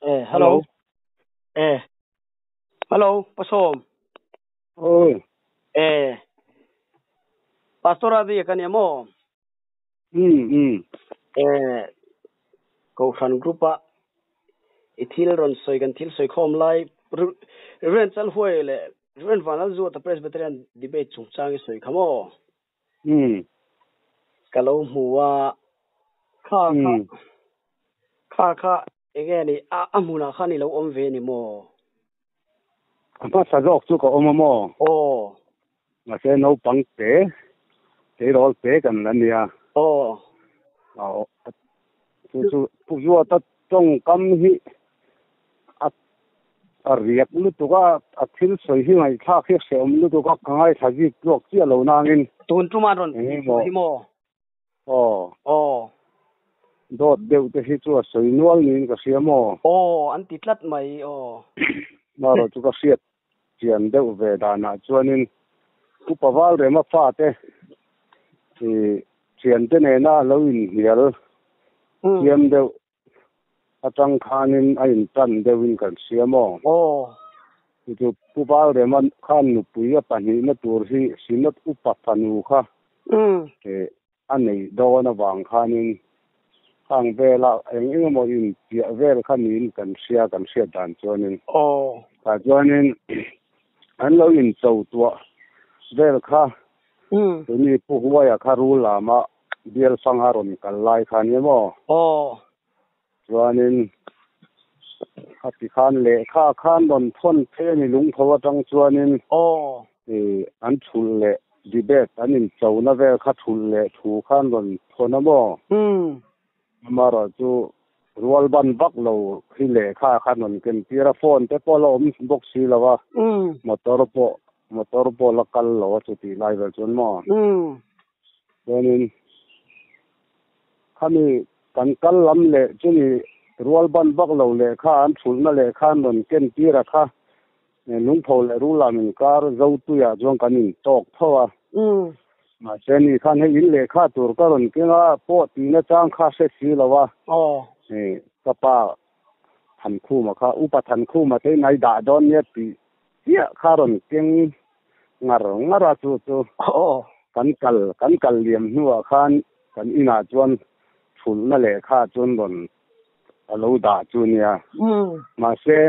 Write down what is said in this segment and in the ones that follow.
Eh, hello. Eh. Hello, Pasom. Oi. Eh. Pastor adi kan emo. Eh. Ko khan group a i thil ron soi kan thil soi khom lai ren chal huai le ren vanal zu ta Presbyterian debate chung chang i soi khamo. Kalo muwa kha kha kha kha enge ni a amuna kha ni lo om ve ni mo. Ama sa jok chu ko om mo. Oh. Ma se no pang te te rol te kan lan nia. Oh. Aw chu chu pu zuwa ta tong kam hi a a riak lu tu ka a thil soi hi ngai tha khi se om lu tu ka ngai tha ji tlok chi lo nangin tun tu man ron enge mo. Hi mo. Oh. Oh. Dot deuh te hi chu a soi nual niin ka hria maw. Aw, an ti tlat mai aw. Ma rawh chu ka hriat chian deuh ve danah chuanin upa val rema fa te ih thian te nena lo inhnial thiam deuh atang khanin a intan deuhin kan hria maw. Aw. Chu chu pu val rema khan nupui a pahnihna tur hi Synod upa fanu kha ih a nei dawn avang khanin khang vela eng eng emaw in piah vel kha niin kan hria kan hriat dan chuanin. Aw. Tah chuanin an lo in cho tuah vel kha tuni pu huaia kha rul lama bial fanga rawn kal lai kha nia maw. Aw. Chuanin a ti khan lehkha khan rawn thawn phei a ni lungtho atang chuanin. Aw. Ih an thulh leh debate an in cho na vel kha thulh leh thu khan rawn thawn a maw. Amaherawh chu rual ban vak lo hi lehkha khan rawn ken tir a, phone te pawh la awm bawk si lo a, motor pawh motor pawh la kal lo a chutih lai vel chuan maw. Chuanin khami kan kal lam leh chumi rual ban vak lo lehkha an thulhna lehkha an rawn ken tir a kha lungpho leh rul lam inkar Zotuiah chuan kan intawk tho a. Mahse ni khan hei in lehkha tur ka rawn keng a, pawh tihna chang kha hre si lo a. Ka pa Thankhuma kha, Upa Thankhuma te in ai dah dawn nia tih chiah kha rawn keng ngar ngar a, chu chu kan kal kan kal liam hnuah khan kan inah chuan thulhna lehkha chuan rawn a lo dah chu nia. Mahse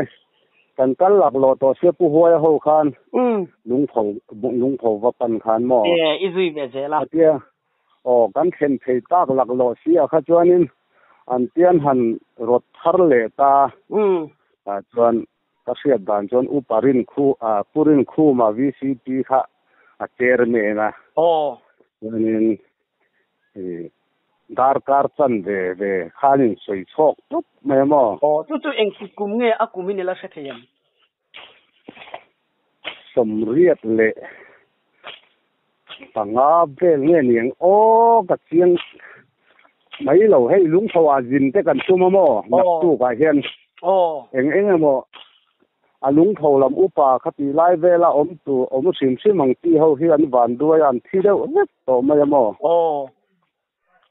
kan kal lak lawh tawh sia Pu Huaia ho khan lungpho lungpho va pan khan maw? E, i zui ve zel a. Atia, aw kan thlen thei tak lak lawh si a kha chuanin an tian han rawt thar leh ta. Tah chuan ka hriat dan chuan Upa Rinkhu ah Pu Rinkhuma VCP kha a chairman a. Aw. Chuanin ih darkar chan ve ve khan in sawi chhawk tup mai a maw? Aw, chu chu engtik kum nge a kum in i la hre thei em? 85 vel nge niang aw ka chiang mai lo hei lungtho ah zin te kan tum a maw naktuk ah hian eng eng emaw a lungtho lam upa kha tih lai vela awm tur awm hrim hrim ang tih ho hi an van duai a an thi deuh vek tawh mai a maw?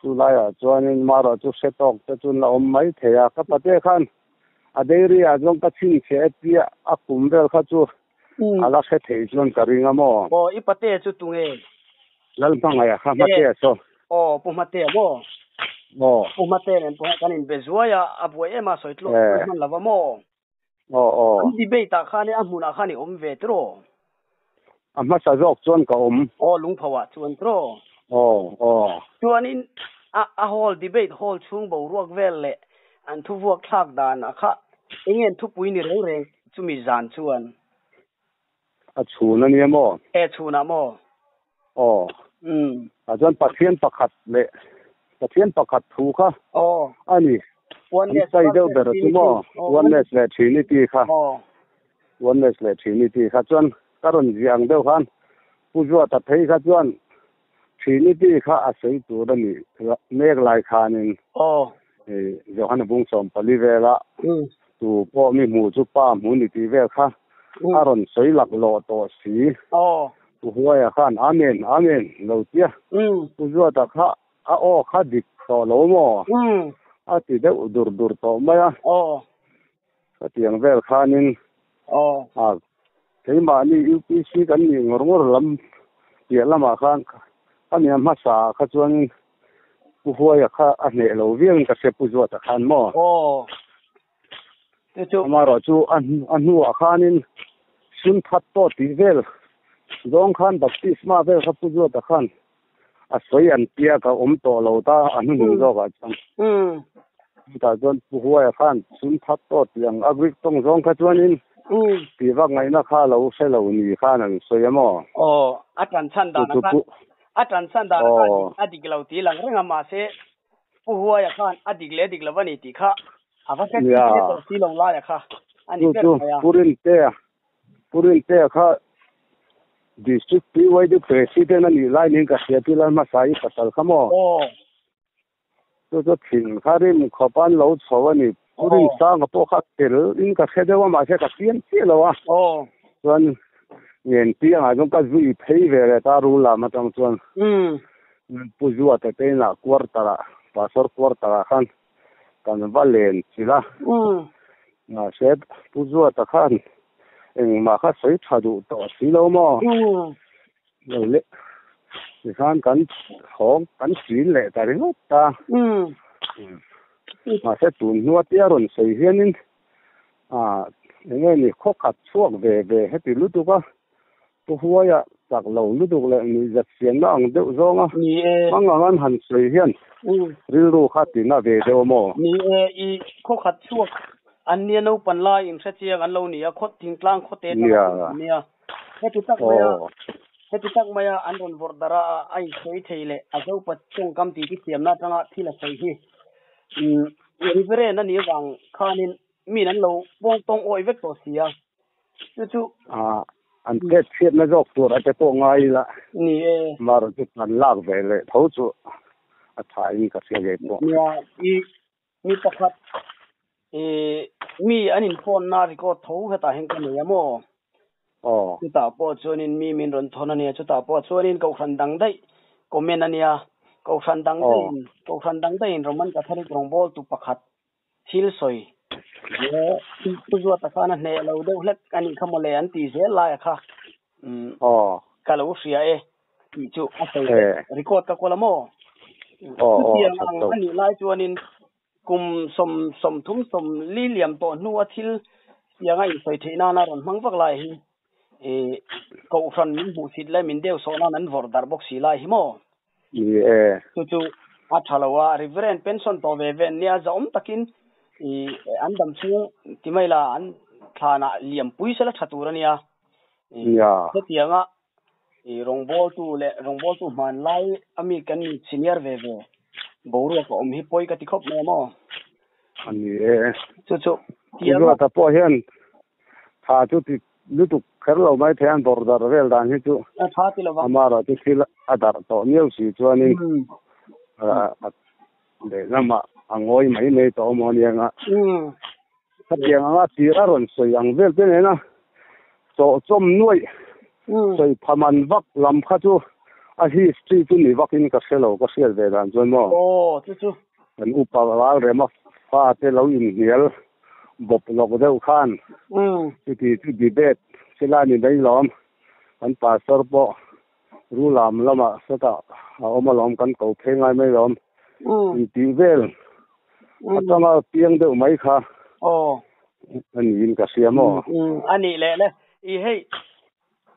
Chu laiah chuanin marawh chu hre tawk te chuan la awm mai thei a, ka pate khan a dairy ah chuan ka chhinchhiah e tia a kum vel kha chu a la hre thei chuan ka ring a maw? Aw, i pate chu tunge? Lalhmangaih a kha Hmate a saw. Aw, Pu Hmate a maw? Aw. Pu Hmate nen pawh kan inbe zuai a, a buai em a sawi tlawk hman lo va maw? Aw aw. An debate ah khan a hmunah khan i awm ve tiraw? A hmasa zawk chuan ka awm. Aw, lungpho ah chuan tiraw? Aw aw. Chuanin a a hall debate hall chhung boruak vel leh an thuvuak thlak dan a kha eng nge an thupui ni reng reng chumi zan chuan? A chhun a nia maw? E chhunah maw? Aw. Umm. Tah chuan Pathian pakhat leh Pathian pakhat thu kha Aw. a ni. An chai deuh ber chu maw? Oneness leh Trinity kha. Aw. Oneness leh Trinity kha chuan ka rawn ziah ang deuh khan Pu Zuata phei kha chuan Trinity kha a sawi tur a nih mek lai khanin Aw. Johana bung 14 vela tu pawh mi hmuh chu pa hmu ni tih vel kha a rawn sawi laklawh tawh si. Aw. Pu Huaia khan Amen, Amen lo tia. Pu Zuata kha a aw kha dik tawh lo maw? A ti deuh dur dur tawh mai a. Aw. Khatiang vel khanin aw a keimahni UPC kan nih ngawr ngawr lam piah lamah khan ani a hmasa kha chuan Pu Huaia kha a hneh lo viauin ka hria Pu Zuata khan maw. Aw chu chu Amaherawh chu a a hnuah khanin sun that tawh tih vel zawng khan baptisma vel kha Pu Zuata khan a sawi an tia ka awm tawh lo ta a hnuhnung zawkah chuan. Chutah chuan Pu Huaia khan sun that tawh tih ang a Greek tawng zawng kha chuanin tih vak ngaihna kha lo hre lo ni khan an sawi a maw. Aw a tan chhan Chu dan chu kha Pu a tan chhan dan kha aw a dik lo tih lang reng a mahse Pu Huaia khan a dik leh dik lo a ni tih kha a va hre nia chiang tawh si lo laia kha a ni chu ber chu mai a. Pu Rintea Pu Rintea kha District PYD President a nih lai niin ka hria tih lai hmasa i pasal kha maw. Aw. Chu chu thin kha rim khawp an lo chho a ni. Pu Aw. Rinsanga pawh kha tel in ka hre deuh a mahse ka pian chiah lo a. Aw. Chuan ngen piangah chuan ka zui phei ve leh ta rul lam atang chuan Pu Zuata te inah quarter ah Pastor quarter ah khan kan va len chilh a. Mahse Pu Zuata khan engmah kha sawi tha duh tawh si lo maw. Lo le tikhan kan thawng kan chin leh ta ringawt ta. Mahse tun hnua tia rawn sawi hianin ah enge ni khaw khat chhuak ve ve heti lutuk a Pu Huaia chak lo lutuk leh nuihzat siamna ang deuh zawnga Ni e. hmang ang an han sawi hian rilru kha tina ve deuh maw? Ni e, i khaw khat chhuak an nia naupan lai in hre chiang an lo ni a, khaw thingtlang khaw te tanga Nia. an nia. Heti tak maia Aw. heti tak maia an rawn vawrh darh a, a insawi thei leh a zopa tawngkam tih te thiamna atanga thil a sawi hi. Umm Reverend a nih avang khanin min an lo pawng tawng awih vek tawh si a. Chu chu. Ah, an chet chhiatna zawk tur a te pawh ngai ila. Ni e. Mar chu kan lak ve leh tho chu a tha in ka hria ngei pawh. Nia, i mi pakhat i mi an in phone na record tho hetah hian ka nei a maw? Aw. Chutah pawh chuanin mi min rawn thawn a nia, chutah pawh chuanin Kohhran dang daih comment a nia, Kohhran dang daihin Kohhran dang daihin Roman Catholic rawngbawltu pakhat thil sawi leh Pu Zuata khan a hneh lo deuh hlek a nih kha mawle an ti zel lai a kha. Umm Aw. ka lo hria e tih chu a sawi vek. Record ka kawl a maw? Aw aw a Chutiang that ang lo. a nih lai chuanin kum sawm sawmthum sawm li liam tawh hnua thil tianga insawi theih nana rawn hmang vak lai hi ih Kohhran min hmuhsit leh min deuh sawh nan an vawrh darh bawk si lai hi maw? Ni e. Chu chu a tha lo a, Reverend pension tawh ve ve an nia, zahawm takin ih an dam chhung ti mai la an thlanah liam pui sela tha tur a nia. Ih Nia. hetianga ih rawngbawltu leh rawngbawltu hmanlai a mi kan senior ve ve boruak a awm hi pawi ka ti khawp mai a maw? A ni e. Chu chu Pu tianga. Zuata pawh hian tha chu ti lutuk kher lo mai thei an bawrh darh vel dan hi chu A tha ti lo vang. Amaherawh chu thil a darh tawh miau si chuanin a lehlamah a ngawi mai mai tawh awm aniang a. Khatiang anga tir a rawn sawi ang vel te nena chawh chawm nuaih sawi pha man vak lam kha chu a history chu ni vakin ka hre lo ka hriat ve dan chuan maw. Aw chu chu. Kan upa ral rema fate lo inhnial bawp lawk deuh khan chuti chu debate chila ni mai lawm kan pastor pawh rulam lamah sawtah a awm alawm kan ko phei ngai mai lawm intih vel atanga piang deuh mai kha a niin ka hria maw. A nih leh le i hei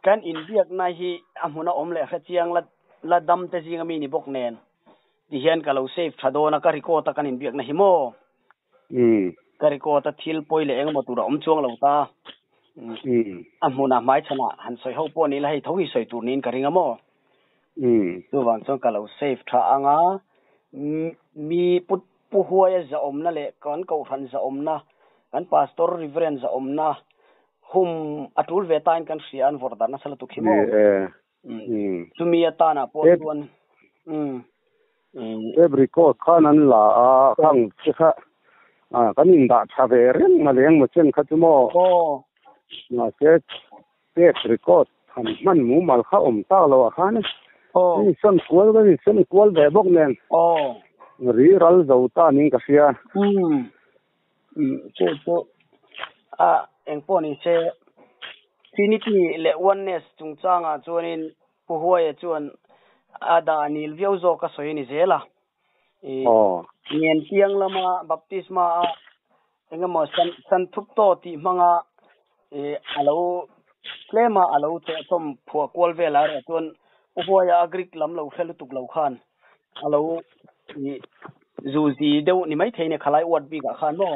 kan inbiakna hi a hmun a awm leh hrechiang la la dam te zinga mi ni bawk nen tihian ka lo save tha dawn a ka record a kan inbiakna hi maw. Ka record a thil pawi leh engemaw tur a awm chuang lo ta. A hmunah hmaichhanah han sawi ho pawh ni la hei tho hi sawi tur niin ka ring a maw. Chuvang chuan ka lo save tha ang a, mi pu Pu Huaia zahawmna leh kan Kohhran zahawmna, kan Pastor Reverend zahawmna hum a tul ve tain kan hria an vawrh darh nasa lutuk hi maw. Chumi atana pawh chuan Tape record khan an la a, khang te kha kan indah tha ve reng a leng maw chen kha chu maw. Mahse tape record han hman mumal kha awm tak lo ah khan insawn kual kan insawn kual ve bawk nen ri ral zo ta niin ka hria. Chu chu. A engpawh ni se Trinity leh Oneness chungchangah chuanin Pu Huaia chuan a dah nil viau zawk a sawi a ni zel a. Ngen piang lama baptisma a engemaw san thup tawh tih hmanga a lo tlema a lo chawhchawm phuah kual velah erawh chuan Pu Huaia a Greek lam lo hre lutuk lo khan a lo zuzi deuh ni maithei nia khalai uat bikah khan maw?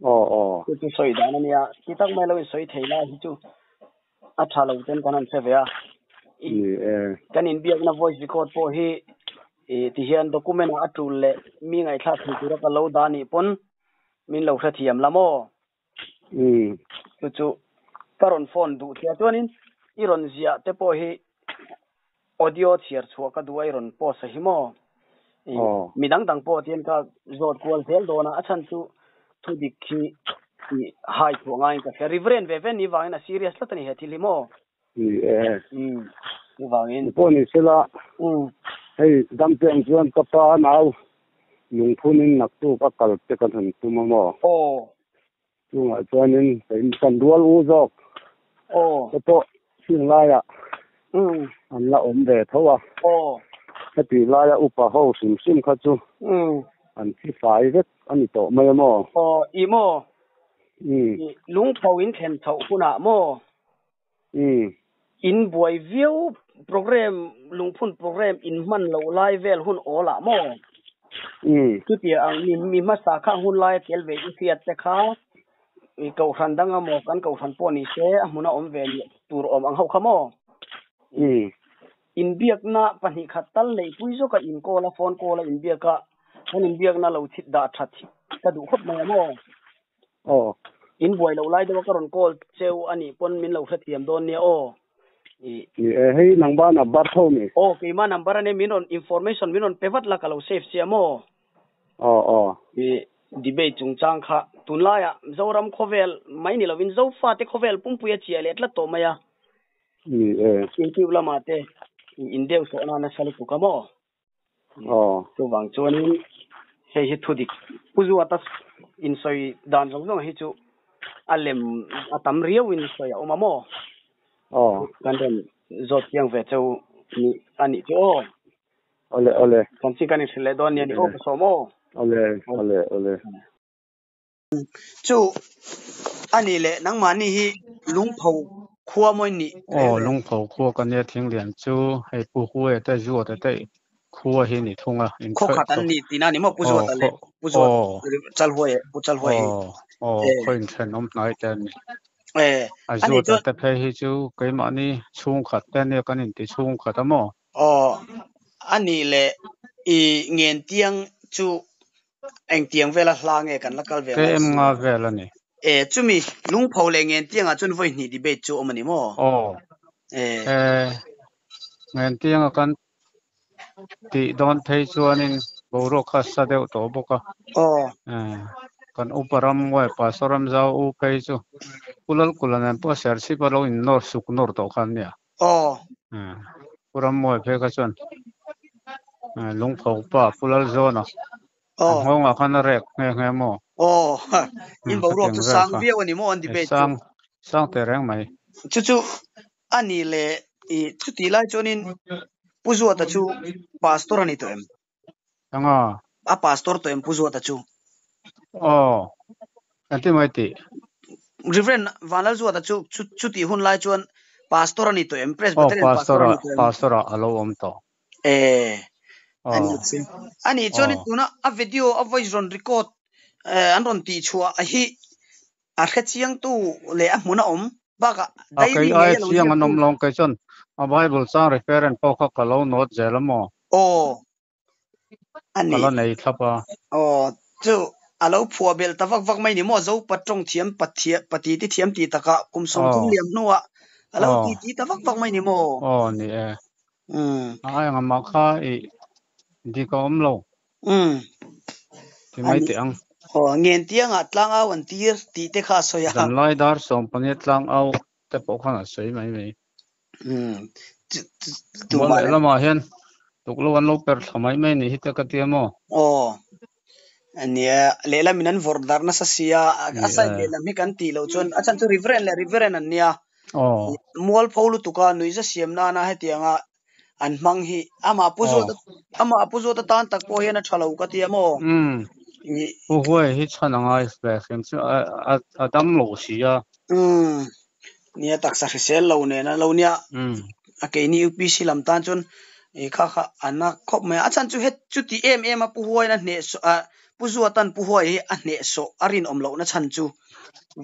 Aw aw. Chu chu sawi dan a nia. Ti tak mai lo in sawi thei lai hi chu a tha lo ten kan han hre ve a. Ni e. Kan inbiakna voice record pawh hi ti hian document ah a tul leh mi ngaihthlak thei tura ka lo dah nih pawn min lo hrethiam la maw? Umm. Chu chu ka rawn phone duh thia chuanin i rawn ziah te pawh hi audio chhiar chhuah ka duh a i rawn post a hi maw? Mi dang dang pawh tihian ka zawt kual zel dawn a, a chhan chu thu dik hi i hai chhuah ngaiin ka hria. Reverend ve ve ni vangin a serious tlat a ni he thil hi maw? Ni e. Umm chuvangin. Ni pawh ni sela. Umm. Hei damte ang chuan ka pa nau lungphunin naktuk a kal te kan han tum a maw? Aw. Chungah chuanin kei kan rual u zawk. Aw. Te pawh chhing laiah Umm. an la awm ve tho a. Aw. Heti laia upa ho hrim hrim kha chu Umm. an thi fai vek a ni tawh mai a maw? Aw i maw? Umm. I lungpho in thlen chhoh hunah maw? Umm. In buai viau program lungphun program in hman loh lai vel hun awl ah maw? Umm. Chutia ang mi mi hmasa khang hun lai a tel ve i hriat te kha i kohhran dang a maw kan kohhran pawh ni se a hmun a awm ve leh tur awm ang ho kha maw? Umm. Inbiakna pahnih khat tal neihpui zawk a in call a phone call a inbiak a kan inbiakna lo chhit dah that ka duh khawp mai a maw? Aw. In buai loh lai deuh a ka rawn call cheu a nih pawn min lo hrethiam dawn nia aw. I. Ni e, hei nangba number tho mi? Aw, keima number a nia min rawn information min rawn pe vat la ka lo save sia maw? Aw aw. I debate chungchang kha tunlaiah Zoram khawvel mai ni lovin Zofate khawvel pumpui a chiah leh tlat tawh mai a. Ni e. YouTube lamah te in deuh sawh nana sa lutuk a maw? Aw. Chuvang chuanin hei hi thu dik Pu Zuata insawi dan zawng zawng hi chu a lem a tam riau in sawi a awm a maw? Aw. Kan rawn zawt chiang ve cheu ni a nih chu aw. Awle awle. Kan chi kan inhrilh leh dawn nia ni aw ka sawm aw. Awle awle awle. Chu a nih leh nangmahni hi Lungpho khua mawi nih Aw, Lungpho khua ka nia Thinglian chu hei Pu Huaia te Zuata te khua hi ni thung a, in Khaw khat an ni tihna ni maw Pu Zuata leh Pu Zuat Chalhuaia Pu Chalhuaia hi. Aw, aw, khaw inthenawm hnai te an ni. Eh, A Zuata te phei hi chu keimahni chhungkhat te nia kan inti chhungkhat a maw? Aw, a nih leh i Ngentiang chu Engtiang vela hla nge kan la kal ve ngai si? KM nga vel a ni. E, chumi Lungpho leh Ngentiangah chuan vawi hnih debate chu awm a ni maw? Aw. E. E, Ngentianga kan tih dawn phei chuanin boruak kha a sa deuh tawh bawk a. Aw. E, kan upa ram uai Pastor Ramzau u phei chu Pu Lalkula nen pawh Serchhip a lo innawr suk nawr tawh kha an nia. Aw. E, Pu Rammuai phei kha chuan Lungpho pa Pu Lalzawna a nghawngah khan a rek nghe nghe maw? Aw, in boruak chu sang viau a ni maw an debate chu? Sang, sang teh reng mai. Chu chu a ni le i chutih lai chuanin Pu Zuata chu pastor a ni tawh em? Anga? A pastor tawh em Pu Zuata chu? Aw, engtin mai tih? Reverend Vanlalzuata chu chutih hun lai chuan pastor a ni tawh em? Presbyterian pastor a ni tawh em? Aw, pastor ah a lo awm tawh. Eh, a ni chu. A nih chuan tuna a video a voice rawn record an rawn tih chhuah hi a hre chiangtu leh a hmun a awm bakah diary ngei a lo ziak tu. An awm lo kei chuan a Bible chang reference pawh kha ka lo note zel a maw? Aw, a ni. Ka la nei thlap a. Aw, chu a lo phuah belh ta vak vak mai ni maw? Zopa tawng thiam pati ti thiam tih takah kum 30 liam hnuah a lo ti ti ta vak vak mai ni maw? Aw, ni e. Umm. A ai ang mah kha i dik a awm lo. Umm. Ti mai teh ang. Aw, Ngentiangah tlangau an tir tih te kha a sawi a. Zanlai dar 15 tlangau te pawh khan a sawi mai mai. Umm. Mual leh lamah hian tuklo an lo per thla mai mai ni hi te ka ti a maw? Aw. Ania lehlam in an vawrh darh nasa sia a side lehlam hi kan tih loh chuan a chhan chu Reverend leh Reverend an nia. Mualpho lutuka nuihza siam nana hetianga an hmang hi amah pu zawt amah pu zawt atan tak pawh hian a tha lo ka ti a maw? Pu Huai hi chhan a ngai ve hrim chu a dam lo si a. Nia taksa hrisel lo nen a lo nia. A keini UPC lam tan chuan kha kha an a khawp mai a. A chhan chu het chuti em em a Pu Huaiin a hnehsawh a Pu Zuatan Pu Huai hi a hnehsawh a rinawm lohna chhan chu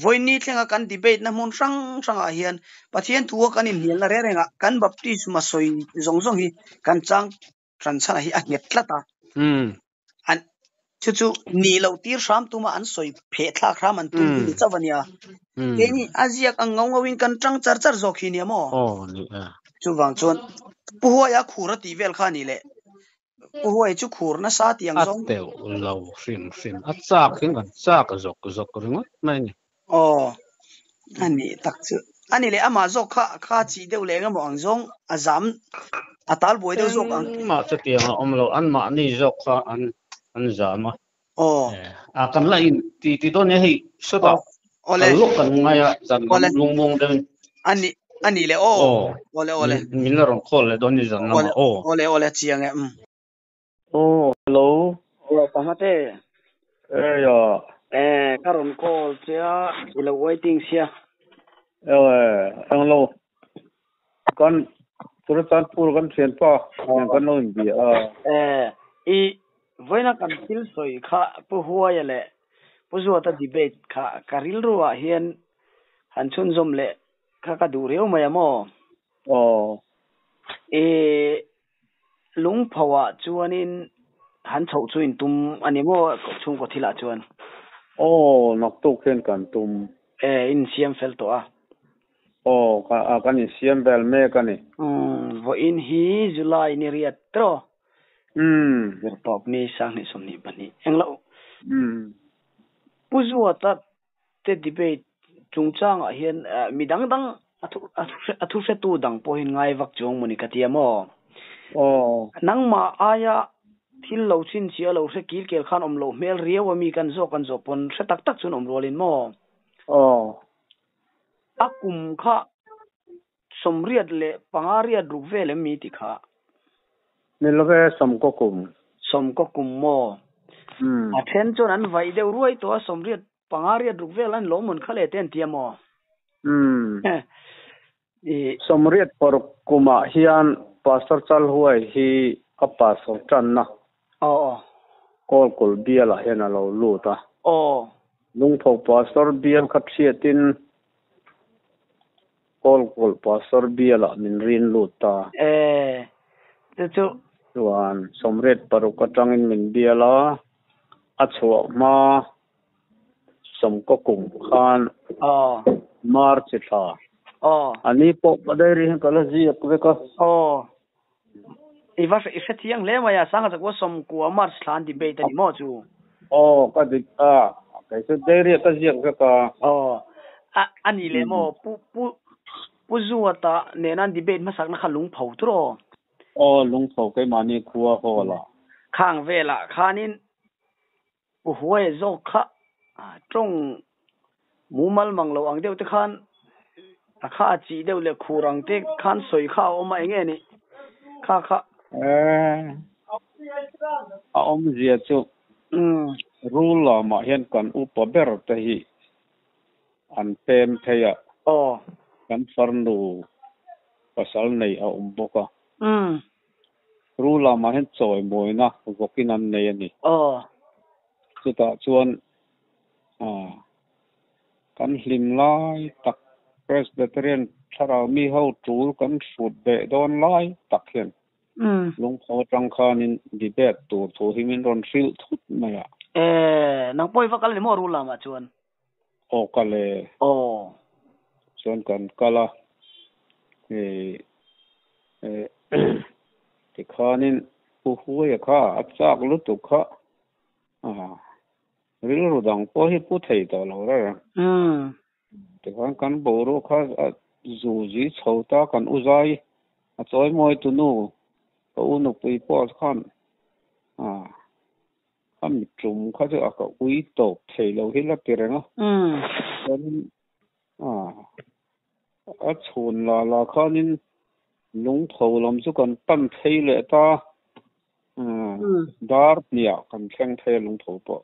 vawiin thlenga kan debate na hmun hrang hrangah hian Pathian thu a kan inhnialna reng rengah kan baptisma sawi zawng zawng hi kan chang ran chhanah hi a nghet tlat a. An chu chu nih loh tir hram tuma an sawi pheh thlak hram an tum hi ni chauh a nia. Keini a ziak ang ngau ngauin kan tang char char zawk hi nia maw? Chuvang chuan Pu Huaia khur a tih vel kha a nih leh Pu Huai chu khur nasa tih ang zawng. A teuh lo hrim hrim. A chak hi kan chak zawk zawk ringawt mai a ni. Aw, a nih tak chu. A nih leh amah zawk kha kha chih deuh leh engemaw ang zawng a zam a tal buai deuh zawk ang. Engmah chutiang a awm lo, anmahni zawk kha an an zam a. Aw. A kan la in ti ti dawn nia hei sawtah kal lawk kan ngai a zan lam lungmuang deuh in. A nih a nih leh aw. Awle awle. Min la rawn call leh dawn ni zan lamah aw. Awle awle chiang e um. Aw hello. Aw pahmate. Ei a. Eh ka rawn call che a i lo waiting sia. Ewe englo kan Churachandpur kan thianpa nen kan lo inbia a. Eh i vawiina kan thil sawi kha Pu Huaia leh Pu Zuata debate kha ka rilru ah hian han chhunzawm leh kha ka duh riau mai a maw? Aw. I lungpho ah chuanin han chhoh chu in tum a ni maw chhungkaw thil ah chuan? Aw, naktuk hian kan tum. E, in siam fel tawh a. Aw, kan insiam vel mek a ni. Umm, vawiin hi July ni riat tawh. Umm. Zirtawp ni 2022. Englo. Umm. Pu Zuata te debate chungchangah hian mi dang dang a thu hretu dang pawhin ngai vak chuang mawni ka ti a maw? Aw. Nangmah aia thil lo chhinchhiah lo hre kil kel khan awm loh hmel riau a mi kan zawk kan zawh pawn hre tak tak chuan awm rualin maw? Aw. A kum kha 85 riat ruk vel em mi ti kha? Ni love sawmkaw kum. Sawmkaw kum maw? A then chuan an vaih deuh ruai tawh a 85 riat ruk vel an lawm hawn kha leh te an ti a maw? 86 kumah hian Pastor Chalhuai hi a pastor tanna Kawlkul bialah hian a lo lut a. Lungpho Pastor bial kha thiatin Kawlkul Pastor bialah min rin lut ta. Chuan 86 atangin min bial a, a chhuah hma 90 kum khan March thla. A ni pawh ka diary hian ka la ziak vek a. I va i hre thiang hle mai a, Sangha Chakua 90 March thla an debate a ni maw chu? Aw, ka dik a, kei chu diary ah ka ziak vek a. Aw, a a nih leh maw, Pu Pu Pu Zuata nena an debate hmasakna kha lungpho tur aw? Aw, lungpho keimahni khua hall ah. Khang velah khanin Pu Huaia zawk kha tawng mumal mang lo ang deuh te khan a kha a chih deuh leh khur ang te khan sawi kha a awm a, enge ni kha kha? A awmzia chu rul lamah hian kan upa ber te hi an pem phei a, kan farnu pasal nei a awm bawk a. Ru lamah hian chawimawina vawkin an nei a ni. Chutah chuan kan hlim lai tak Presbyterian thlarau mi ho tul kan hrut beh dawn lai tak hian lungpho atang khanin debate tur thu hi min rawn hrilh thut mai a. E, nang pawh i va kal a ni maw ru lamah chuan? Aw kal e. Aw. Chuan kan kal a, tikhanin Pu Huaia kha a chak lutuk kha rilru dang pawh hi pu thei tawh lo reng reng. Tikhan kan boruak kha a zu zi chho ta kan u zai a chawi mawi tunu ka u nupui pawh khan. Khami tum kha chu a ka ui tawp thei lo hi la ti reng a. Chuanin a chhun la la khanin lungpho lam chu kan pan phei leh ta. Dar hniah kan thleng phei a lungpho pawh.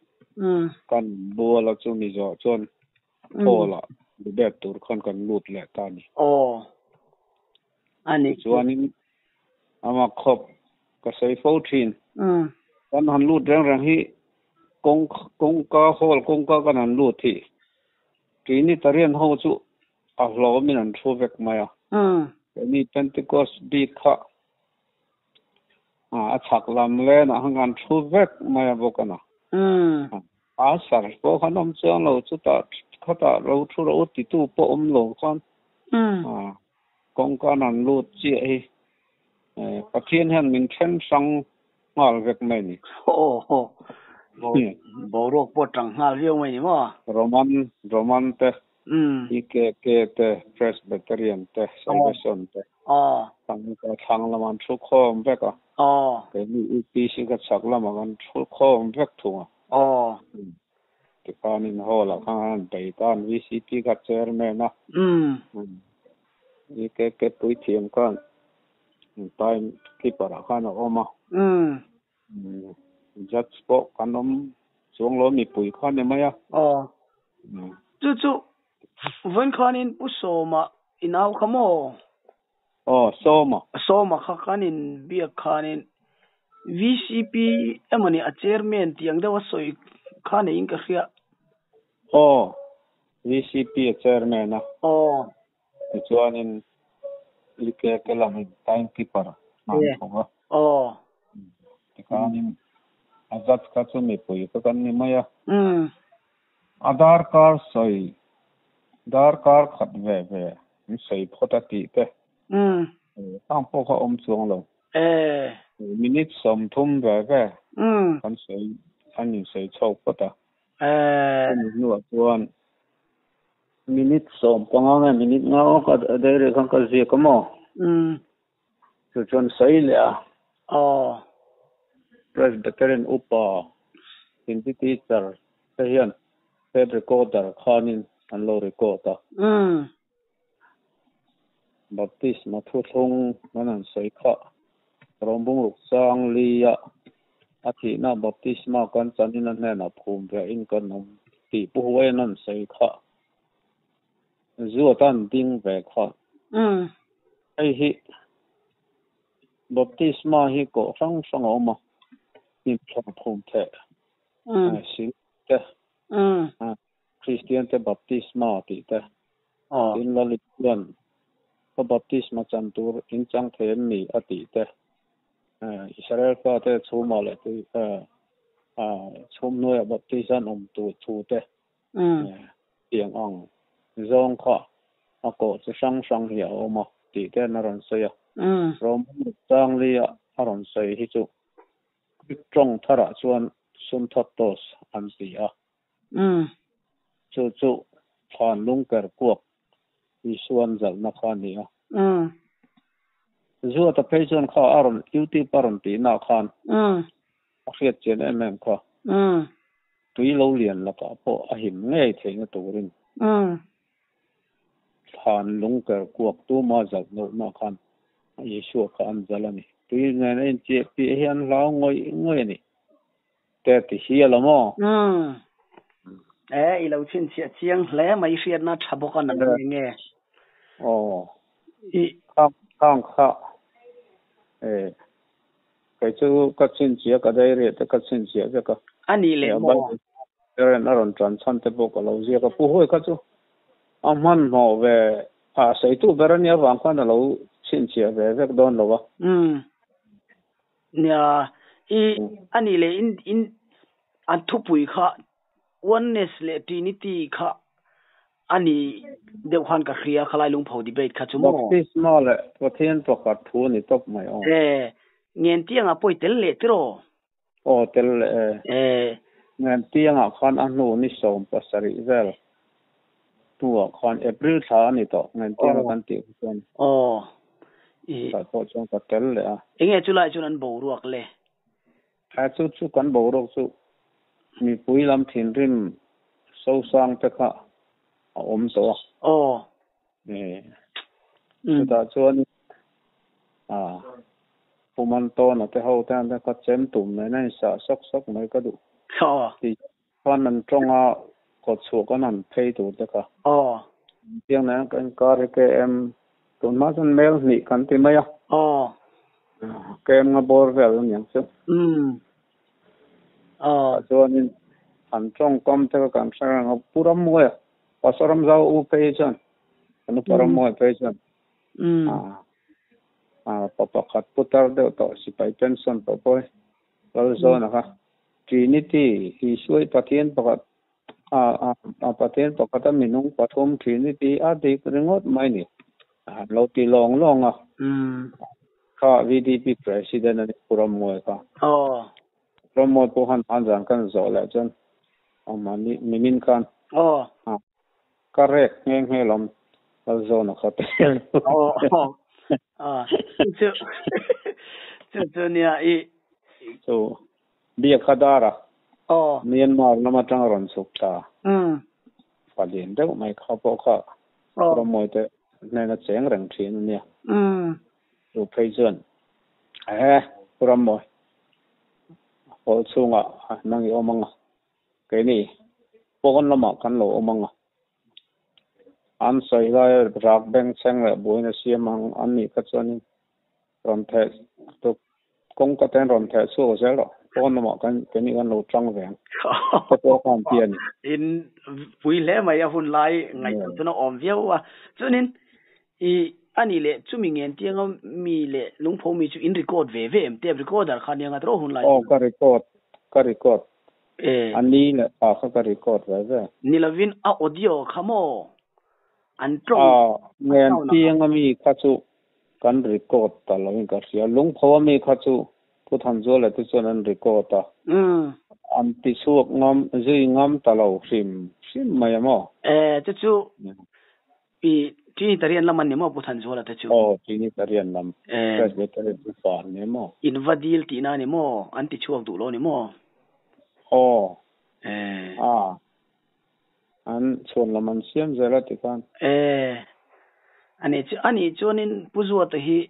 Kan bual a chumi zawh chuan hall ah debate tur khan kan lut leh ta a ni. Aw a ni. Chuanin ama khawp ka sawi fo thin. Kan han lut reng reng hi kawng kawngka hall kawngka kan han lut hi Trinitarian ho chu a hlawmin an thu vek mai a. Keini Pentecost bik kha a chhak lam lenah khan kan thu vek mai a bawk a na. A sar pawh khan awm chiang lo, chutah khatah lo thu rawh u titu pawh awm lo khan kawngka an lut chiah hi Pathian hian min then hrang nghal vek mai a ni. Aw aw, boruak pawh tang nghal viau mai a ni maw? Roman, Roman te, EKK te, Presbyterian te, Salvation te, thlang thlang lamah an thu khawm vek a. Keini UPC ka chhak lamah kan thu khawm vek thung a. Tikhanin hall ah khan an bei ta an VCP kha chairman a. EKK puithiam khan time keeper ah khan a awm a. Judge pawh kan awm chuang lo mipui kha ni mai a. Aw. Chu chu vawiin khanin Pu Sawma i nau kha maw? Aw, Sawma. Sawma kha kan in biak khanin VCP emawni a chairman tih ang deuh a sawi kha neiin ka hria. Aw, VCP a chairman a. Aw. Tichuanin EKK lamin time keeper an thawk a. Aw. Tikhanin a judge kha chu mipui kha kan ni mai a. A darkar sawi, darkar khat ve ve an sawi phawt a tih te. Khang pawh kha awm chuang lo. Minute 30 ve ve kan sawi, an insawi chho phawt a. Chumi hnuah chuan minute 15 nge minute nga awk a diary khan ka ziak a maw? Chu chuan sawi leh a. Presbyterian upa Hindi teacher te hian tape recorder khanin an lo record a. Baptisma thuthlung an han sawi kha Rawmbung ruk chang lia a thihna baptisma kan chanin a hnenah phum ve in kan awm tih Pu Huaian an sawi kha Zuata an ding ve kha. Hei hi baptisma hi kawh hrang hrang a awm a, hnim phum theh sil te, Kristian te baptisma tih te, tin Lalit chuan ka baptisma chan tur in chang thei em ni a tih te, Israel fate chhumah leh tui chhum hnuaiah baptism an awm tur thu te, tiang ang zawng kha a kawh chi hrang hrang hi a awm a tih te an a rawn sawi a. Rom chang lia a rawn sawi hi chu Greek tawng tharah chuan Sunthottos an ti a. Chu chu thlan lungker kuak Isuan zalhna kha a ni a. Zuata phei chuan kha a rawn YouTube a rawn tihna khan a hriat chian em em kha. Tui lo lian lakah pawh a him ngei theihna turin thlan lungker kuak tuma zalh lohna khan Isua kha an zalh a ni. Tui nen a inchiah piah hi an hlau ngawih ngawih a ni. Te ti hial a maw? E, i lo chhinchhiah chiang hle mai hriatna tha bawk a nang nge nge. Aw. I khang khang kha e kei chu ka chhinchhiah ka diary te ka chhinchhiah vek a. A nih leh maw? Eren a rawn tan chhan te pawh ka lo ziak a, Pu Huai kha chu a hmanhmawh ve a sawitu ber a nia vang khan a lo chhinchhiah ve vek dawn lo a. Nia, i a nih leh in in an thupui kha Oneness leh Trinity kha a ni deuh khan ka hria khalai lungpho debate kha chu maw? Baptisma leh Pathian pakhat thu a ni tawp mai aw. E, Ngentianga pawh i tel leh tiraw? Aw tel leh e. E. Ngentiangah khan a hnu ni 17 vel hnuah khan April thla a ni tawh Ngentianga kan tih kha chuan. Aw. I. Tah pawh chuan ka tel leh a. Enge chulai chuan an boruak le? A chu chu kan boruak chu. Mi pui lam thinrim sosang te kha a awm tawh a. Aw. E. Chutah chuan a Puman tawna te ho te an te kha chem tum nen a insah sawk sawk mai ka duh. Aw. Ti khan an tawnga kawtchhuah kan han phei tur te kha. Aw. Tiang nen kan inkar hi KM tun hma chuan mel hnih kan ti mai a. Aw. KM nga bawr vel a niang chu. Umm. Aw. Tah chuanin an tawngkam te kha kan hre reng a, Pu Rammuaia, Pastor Ramzau u phei hi chuan, kan upa Rammuaia phei chuan, a pa pakhat putar deuh tawh sipai pension tawh pawh hi Lalzawna kha Trinity, Isua i Pathian pakhat a Pathian pakhata minung pathum Trinity a dik ringawt mai ni a han lo ti lawng lawng a. Kha VDP President a ni Pu Rammuai kha. Rammuai pawh khan han zan kan zawh leh chuan mahni mimin khan ka rek nghe nghe lawm Lalzawna kha te. Chu chu nia i. Chu Biakha dara Myanmar lam atanga rawn chhuk ta palian deuh mai kha pawh kha Rammawi te hnena cheng reng thin a nia. Chu phei chuan ehe Pu Rammawi hall chhungah nang i awm ang a, keini pawn lamah kan lo awm ang a. An sawi lai rak bengchheng leh buaina siam ang an nih kha chuanin Rawn theh tuk kawngka ten rawn theh chhuak zel rawh. Pawn lamah kan keini kan lo tang ve ang. Ka pawh khan ti a ni. In pui hle mai a hun lai ngaihtuah chuan a awm viau a. Chuanin i ani leh chumi ngen tianga mi leh lungpho mi chu in record ve ve em? Tape recorder kha nia ngat rawh hun lai chu. Aw ka record ka record. A ni leh pa kha ka record ve ve. Ni lovin a audio kha maw an tawng A ngen tianga mi kha chu Kan record ta lo in ka hria. Lungpho a mi kha chu Pu Thanzuala te chuan an record a. An ti chhuak ngam, zui ngam ta lo hrim hrim mai a maw? E, chu chu i Trinitarian lam an ni maw Pu Thanzuala te chu? Aw, Trinitarian lam, Presbyterian upa an ni maw? In va dil tihna a ni maw? An ti chhuak duh lo a ni maw? Aw. E. A. An chhuan lam an siam zel a ti khan. E, ani chu ani chuanin Pu Zuata hi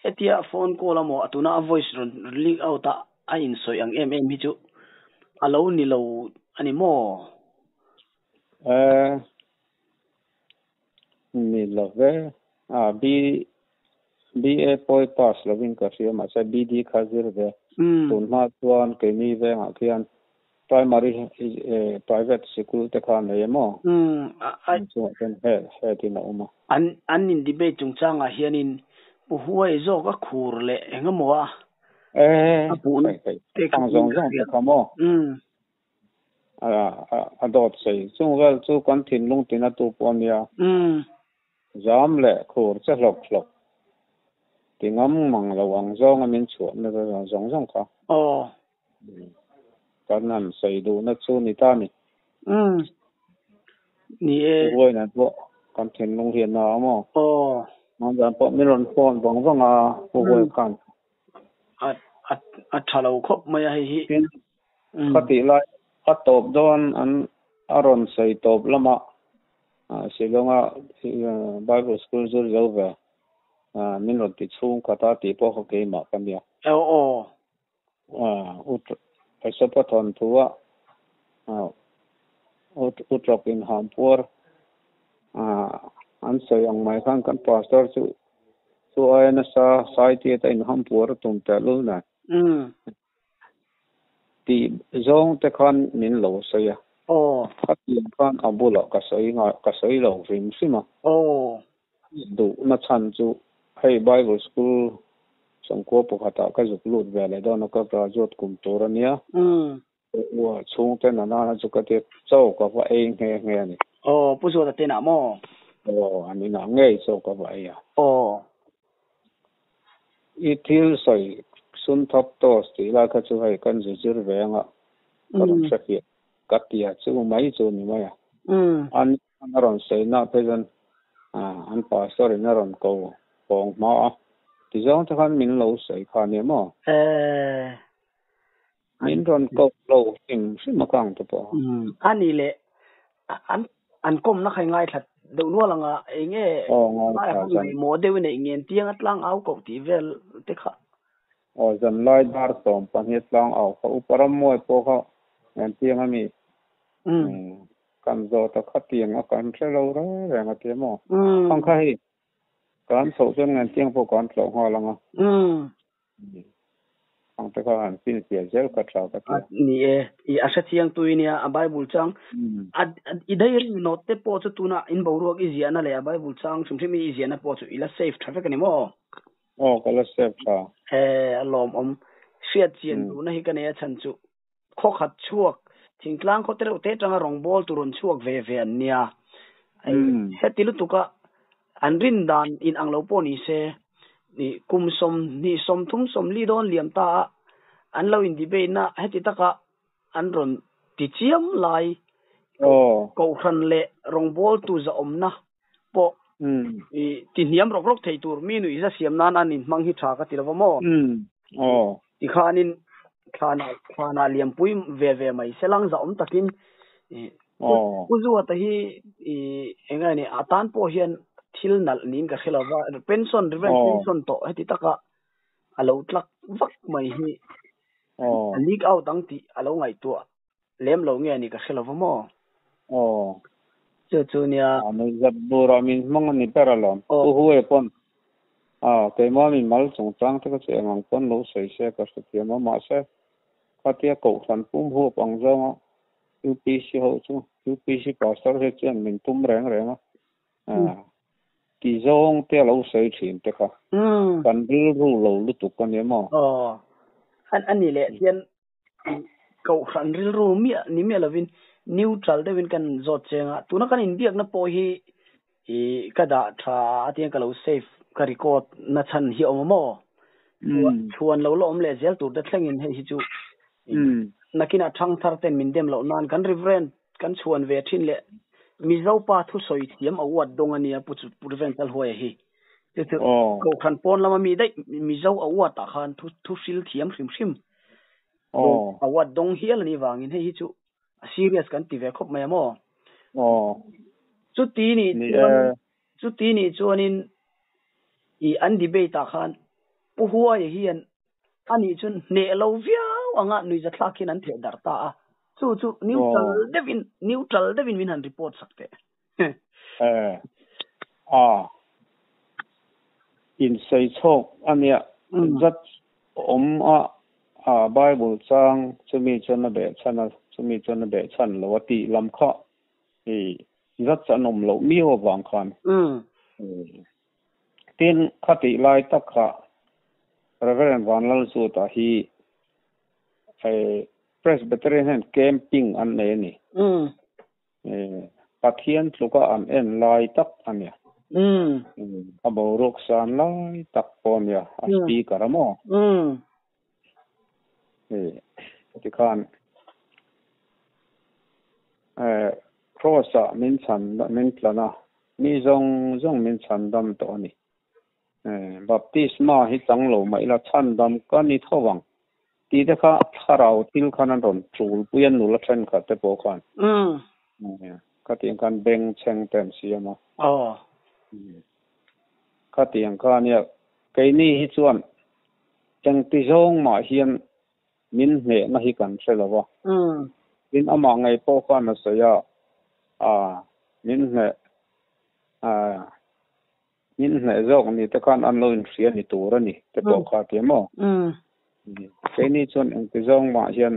hetia phone call a maw a tuna a voice rawn leak out a a insawi ang em em hi chu a lo ni lo a ni maw? E, ni lo ve. A, B, BA pawi pass lovin ka hria mahse BD kha zir ve. Tun hma chuan keini vengah khian Primary private sikul te kha nei em aw? An chungah chuan head head in a awm a. An an in debate chungchangah hianin Pu Huai zawk a khur leh eng emaw a a puhna te kha zawng zawng te kha maw? A dawt sei chung vel chu kan thinlung tina tu pawh a nia. Zam leh khur che hlawk hlawk ti ngam mang lo ang zawnga min chhuahna zawng zawng kha. Aw. Kan han sawi duhna chu ni ta ni. Umm. Ni e. Vawiinah pawh kan thinlung hian a awm aw. Aw. Hmanzan pawh min rawn phone vang vang a, Pu Huai khan. A a a tha lo khawp mai a hei hi. Tin, khatih lai a tawp dawn an a rawn sawi tawp lamah Shillong-a Bible School zir zo ve min rawn ti chhung khat a tih pawh kha keimah ka nia. Aw aw. Esopa thawnthu a u tawk in hampuar an sawi ang mai khan kan pastor chu chu aia nasa sai tiat a in hampuar a tum teh lul nen tih zawng te khan min lo sawi a. Khatiang khan a bulah ka sawi ngai ka sawi lo hrim hrim a. Duhna chhan chu hei Bible School sawmkua pakhatah ka zuk lut ve leh dawn a, ka graduate kum tur a nia. Ua chhungte nana chu ka ti chaw ka va ei nghe nghe a ni. Aw, Pu Zuata te inah maw? Aw, an inah ngei chaw ka va ei a. Aw. I thil sawi sun thawk toss tih lai kha chu hei kan zu zir ve anga ka rawn hre fiah ka tia chu mai chu ni mai a. An a rawn sawi na phei chuan an pastor in a rawn ko pawng hma a, tizawng te khan min lo sawi kha nia maw? Eh. Min rawn ko lo hrim hrim a kang te pawh. Ani leh an an kawm na khai ngai thlat deuh nual anga enge ngai thla maw deuh nei ngen tiang a tlang au ko tih vel te kha. Aw zan lai dar 12 tlang au kha uparam mawi pawh kha ngen tiang ami. Kan zo ta kha tiang a kan hre lo reng reng a tia maw. Khang kha hi kan chhoh chuan ngen tiang pawh kan tlawh nghal anga. Ang te kha han fin fiah zel ka tha ka tia. Ni e i a hre chiang tui nia a Bible chang a i diary note te pawh chu tuna in boruak i ziahna leh a Bible chang hrim hrim i ziahna pawh chu ila save tha vek ani maw. Aw ka la save tha. E a lawm awm hriat chian duhna hi ka nei a chhan chu khaw khat chhuak thingtlang khaw te reuh te tanga rawng bawl tur rawn chhuak ve ve an nia. Heti lutuka an rin dan in ang lo pawh ni se ni kum som ni som thum som li dawn liam ta a an lo in debate na heti taka an rawn ti chiam lai kohhran leh rawng bawl tu za awm na pawh i ti hniam rawk rawk thei tur mi nui za siam nan an in hmang hi tha ka ti lova maw. Ti khanin thlana thlana liampui ve ve mai selang za awm takin u zuata hi i enga ni atan pawh hian thil nalh niin ka hre lova pension reverend pension tawh heti taka alo tlak vak mai hi a leak out ang tih alo ngaihtuah lem lo nge ni ka hre lova maw. Chu chu nia nui zat bura min hmang ani ber alawm. U huai pawn a keimah min mal chungchang te ka chu engang pawn lo sawi se ka hre thiam a mahse khatia kohhran pum huap ang zawnga UPC ho chu UPC pastor he chuan min tum reng reng a ti zawng te alo sawi thin te kha kan rilru lo lutuk ani maw. An ani leh hian kohhran rilru mi ni mi lovin neutral deuhin kan zawt chenga tuna kan inbiakna pawh hi i ka dah tha atiang ka lo save ka record na chan hi awm maw. Chuan lo la awm leh zel tur te thlengin hei hi chu nakina thang thar ten min dem loh nan kan reverend kan chuan ve thin leh Mizo pa thu sawi thiam a uat dawng ania pu chu reverend tal huai hi chu chu kohhran pawn lama mi daih Mizo a uat ah khan thu thu hril thiam hrim hrim a uat dawng hial ani wangin hei hi chu a serious kan ti ve khawp mai a maw. Chu ti ni chuan chu ti ni chuanin i an debate ah khan pu huai hian ani chun hne lo viau anga nui za thlak hin an theh dar ta a chu chu neutral devin neutral devin min han report sak te. A in sei chok ania zat om a a Bible chang chumi chuan a be chana chumi chuan a be chan lo ati lam kha i zat chan om lo mi ho wang khan tin khati lai tak kha Reverend Vanlal chu ta hi Presbyterian hen camping an nei ani. Pathian tluka an en lai tak ania. A boruk san lai tak pawh nia a speaker amaw. Tikhan cross a min chan min tlana mi zawng zawng min chan dam tawh ani. Baptisma hi chang lo mai la chan dam ka ni thowang ti te kha thlarau thil khan an rawn tul puian nula then kha te pawh khan ka tiang khan beng chheng ten siama. Kha tiang kha nia keini hi chuan eng ti zawng mah hian min hne na hi kan hre lova. Tin ama ngai pawh khan a sawi a a min hne a min hne zawk ni te khan an lo in hria ni tur ani te pawh kha ti maw. Keini chuan eng ti zawng mah hian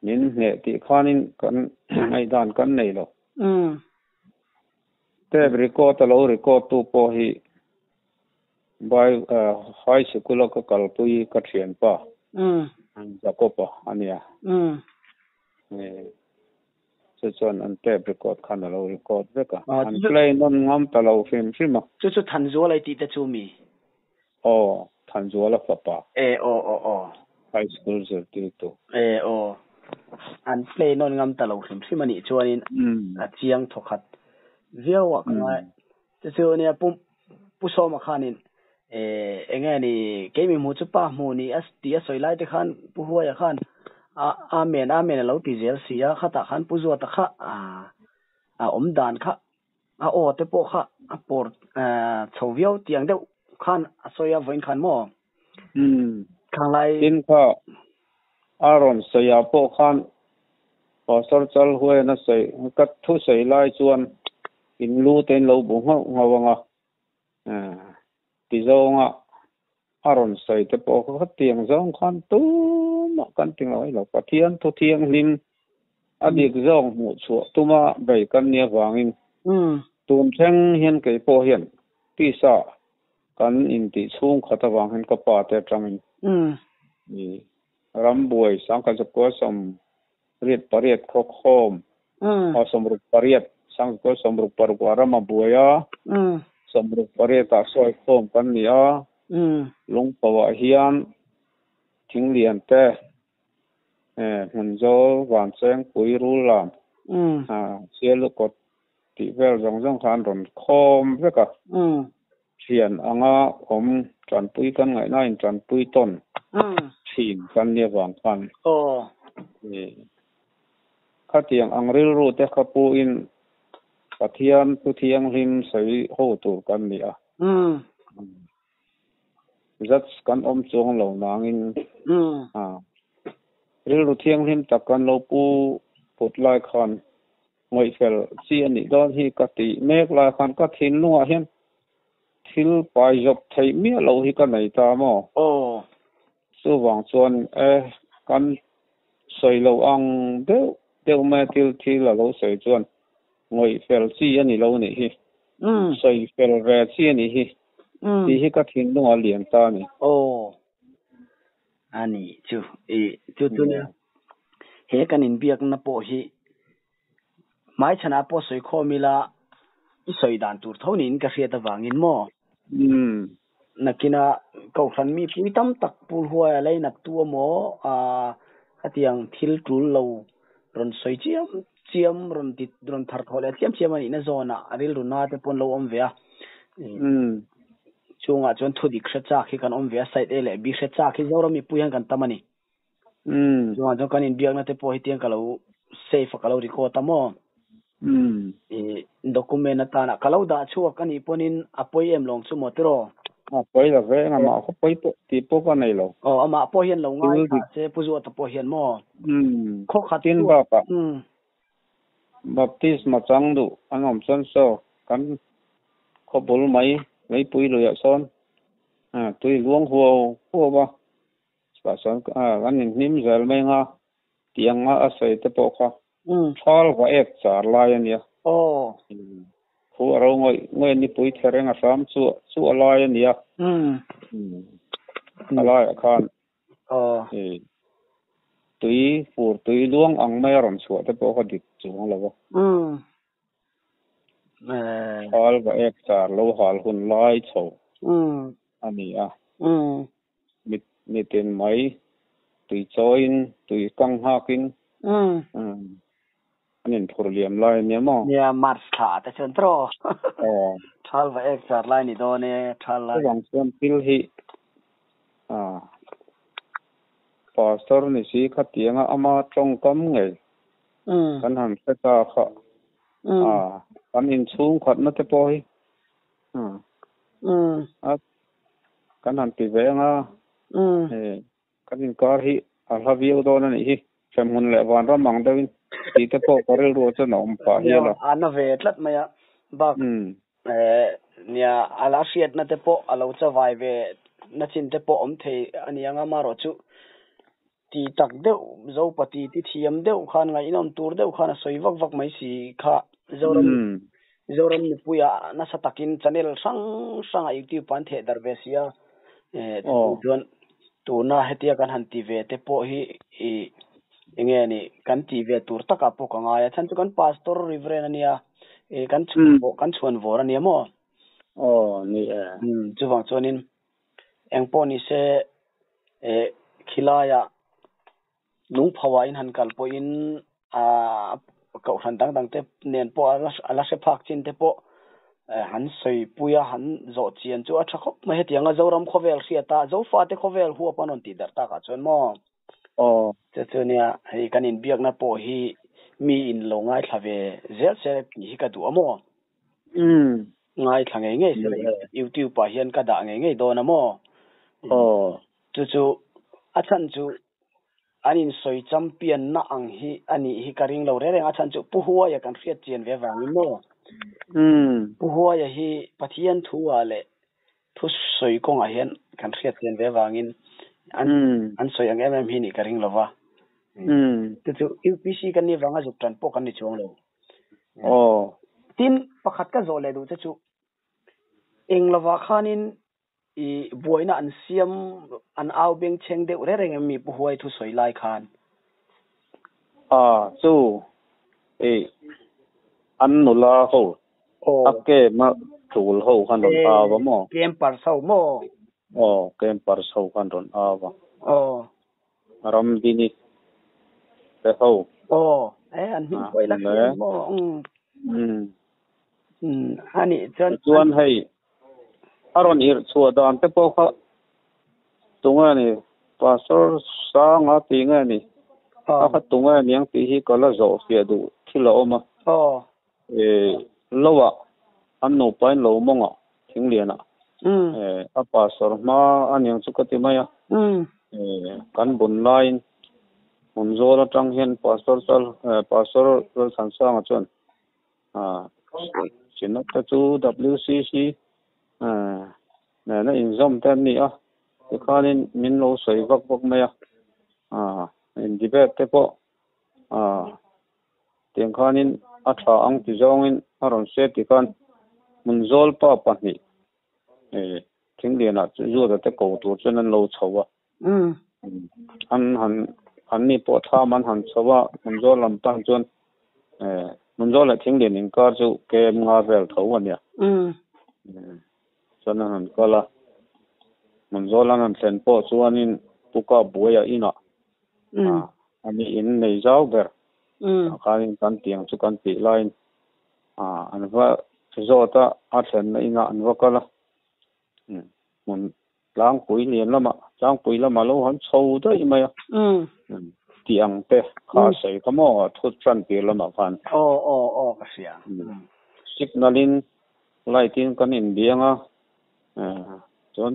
min hne tih khanin kan ngaihdan kan nei lo. Tape record a lo record tu pawh hi by high school ka kalpui ka thian pa Jacob ania. Chu chuan an tape record khan a lo record vek a an play non ngam ta lo hrim hrim a. Chu chu Thanzuala i tih te chu mi. Aw Thanzuala fapa. E aw aw aw. High school zirtir tu. E aw an play non ngam ta lo hrim hrim ani chuanin a chiang thawkhat viau a ka ngai. Chu chu nia pu pu sawma khanin Enge ni keimi hmuh chu pa hmuh ni a ti a sawi lai te khan Pu Huaia khan a amen amen a lo ti zel si a, khatah khan Pu Zuata kha a awm dan kha a aw te pawh kha a pawr chho viau tiang deuh khan a sawi a vawiin khan maw? Umm. Khang lai. Tin kha a rawn sawi ah pawh khan Pastor Chalhuaian a sawi ka thu sawi lai chuan in lu te in lo bu nghauh nghauh ang a, ti zawnga a rawn sawi te pawh kha khatiang zawng khan tumah kan ti ngawi lo. Pathian thu thianghlim a dik zawng hmuh chhuah tuma bei kan nia vangin tun thleng hian kei pawh hian tisa kan intih chhung khat avang hian ka pa te atangin rambuai sangkhat zakua 78 khaw khawm a 68 sangkua 66 ah ram a buai a, 68 ah sawi khawm kan ni a, lungpho ah hian thing lian te hmun zawl vanchengpui rul lam sialu kawt tih vel zawng zawng kha an rawn khawm vek a, thian anga awm tanpui kan ngaihna in tanpui tawn thin kan nia vang khan khatiang ang rilru te kha pu in Pathian thu thianghlim sawi ho tur kan ni a, judge kan awm chuang lo nangin rilru thianghlim tak kan lo pu put lai khan Ngawihfel chi a nih dawn hi ka tih mek lai khan ka thinlungah hian thil pai zawp theih miah loh hi ka nei ta maw? Aw. Chuvang chuan e, kan sawi lo ang deuh deuh mai a thil thil a lo sawi chuan ngawihfel chi a ni lo nih hi, sawifel ve chi a nih hi tih hi ka thinlungah a lian ta a ni. Aw. A ni chu i chu chu nia he kan inbiakna pawh hi hmaichhanah pawh sawi khawm ila i sawi dan tur tho niin ka hriat avangin maw? Nakina kohhran mi pui tam tak pul huai a leinat tu emaw khatiang thil tul lo rawn sawi chiam chiam rawn ti rawn thar thawh leh chiam chiam a nihna zawnah a rilru na te pawh an lo awm ve a. Chungah chuan thu dik hre chak hi kan awm ve a, side A leh B hre chak hi Zoram mipui hian kan tam a ni. Chungah chuan kan inbiakna te pawh hetiang ka lo save a ka lo record a maw? I document atana ka lo dah chhuak a nih pawhin a pawi em lawng chu maw tiraw? A pawi lo ve, amah khaw pawi pawh tih pawh ka nei lo. Aw, amah pawh hian lo ngai thlah se, Pu Zuata pawh hian maw? Khaw khat Tin bakah Baptisma chang duh an awm chuan saw kan khaw bul mai leipui luiah sawn tui luang huau huau a, chutah chuan an inhnim zel mai anga tiang a sawi te pawh kha thal va ek char lai a nia. Khu a ro ngawih ngawih a nipui the reng a hram chu chu a lai a nia. A laiah khan Tui fur tui luang ang mai a rawn chhuah te pawh kha dik chuang lo a. Hal va ek char lo hal hun lai chho a ni a. Mitin mai tui chawiin tui kang nghakin an inphur liam lai a nia maw? Nia, March thla ah te chuan tiraw? Aw. Thal va ek char lai ni dawn e, thal lai. Chuvang chuan thil hi Pastor ni si khatianga ama tawngkam ngei kan han hre ta kha kan inchhung khatna te pawh hi kan han ti ve anga Kan inkar hi a hla viau dawn a nih hi, hremhmun leh vanram ang deuhin tih te pawh ka rilru chuan a awm pah hial a. A na ve tlat mai a, bak nia a la hriatna te pawh a lo chavai ve na chin te pawh awm thei a ni ang a, amaherawh chu ti tak deuh Zopa ti ti thiam deuh khan ngaihnawm tur deuh khan a sawi vak vak mai si kha Zoram Zoram mipuia nasa takin channel hrang hrangah YouTube ah an theh darh ve si a, chuan tuna hetia kan han ti ve te pawh hi ih eng nge ni kan tih ve tur takah pawh ka ngai a, chhan chu kan pastor reverend a nia ih kan chhuan kan chhuan vawr a nia maw? Aw ni e. Chuvang chuanin eng pawh ni se eh khilaiah Lungpho ah in han kal pawhin kohhran dang dang te nen pawh a la hre phak chin te pawh Han soi puia han zo chian chu a tha khop mai hetianga Zoram khawvel hriata Zofa te khawvel huap an rawn tih darh takah chuan maw. Aw. Chu chu nia hei kan inbiakna pawh hi mi in lo ngaithla ve zel se tih hi ka duh a maw. Ngaithla ngei ngei se YouTube ah hian ka dah ngei ngei dawn a maw. Aw. Chu chu a chhan chu an insawi champion na ang hi a nih hi ka ring lo reng reng a chhan chu Pu Huaia kan hriat chian ve vangin maw. Pu Huaia hi Pathian thu ah leh thu sawi kawngah hian kan hriat chian ve vangin an an sawi ang em em hi nih ka ring lova. Chu chu UPC kan nih vanga zuk tan pawh kan ni chuang lo. Aw. Tin, pakhat ka zawh leh duh che chu eng lovah khanin i buaina an siam an au beng chheng deuh reng reng em mi Pu Huai thu sawi lai khan? A, chu i an nula ho a kem a tul ho khan rawn au a maw? Campers ho maw? Aw, campers ho khan rawn au a. Aw. Ramdini te ho. Aw, e an hming pawh i la hria maw? Umm. A nih chuan. Chuan hei a rawn irh chhuah dan te pawh kha tunge a ni Pastor Sanga tih nge ni a kha tunge a niang tih hi ka la zawh fiah duh thil a awm a. Ih lo ah an nupa in lo mawng a Thinglian ah a Pastor hma a niang chu ka ti mai a. Kan bun laiin hmun zawl atang hian Pastor Chal Pastor Lalthansanga chuan Synod te chu WCC nena inzawm te an ni a, tikhanin min lo sawi vak vak mai a, in debate te pawh tiang khanin a tha ang ti zawngin a rawn se tikhan hmun zawl pa pahnih Thinglianah Zuata te ko tur chuan an lo chho a. An han an ni pawh thlam an han chho a, Hmunzawl lam tan chuan Hmunzawl leh Thinglian inkar chu kem nga vel tho a nia. Chuan an han kal a, Hmunzawl an han thlen pawh chuanin Pu Kapbuaia inah a ni in nei zau ber tah khanin kan tiang chu kan tih laiin an va zawt a, a thlenna inah an va kal a. Hmun Tlangpui lian lamah, tlangpui lamah lo han chho daih mai a. Tih ang te kha a sawi kha maw a thut tan tir lamah khan. Aw aw aw ka hria. Signal in light in kan inbiang a, chuan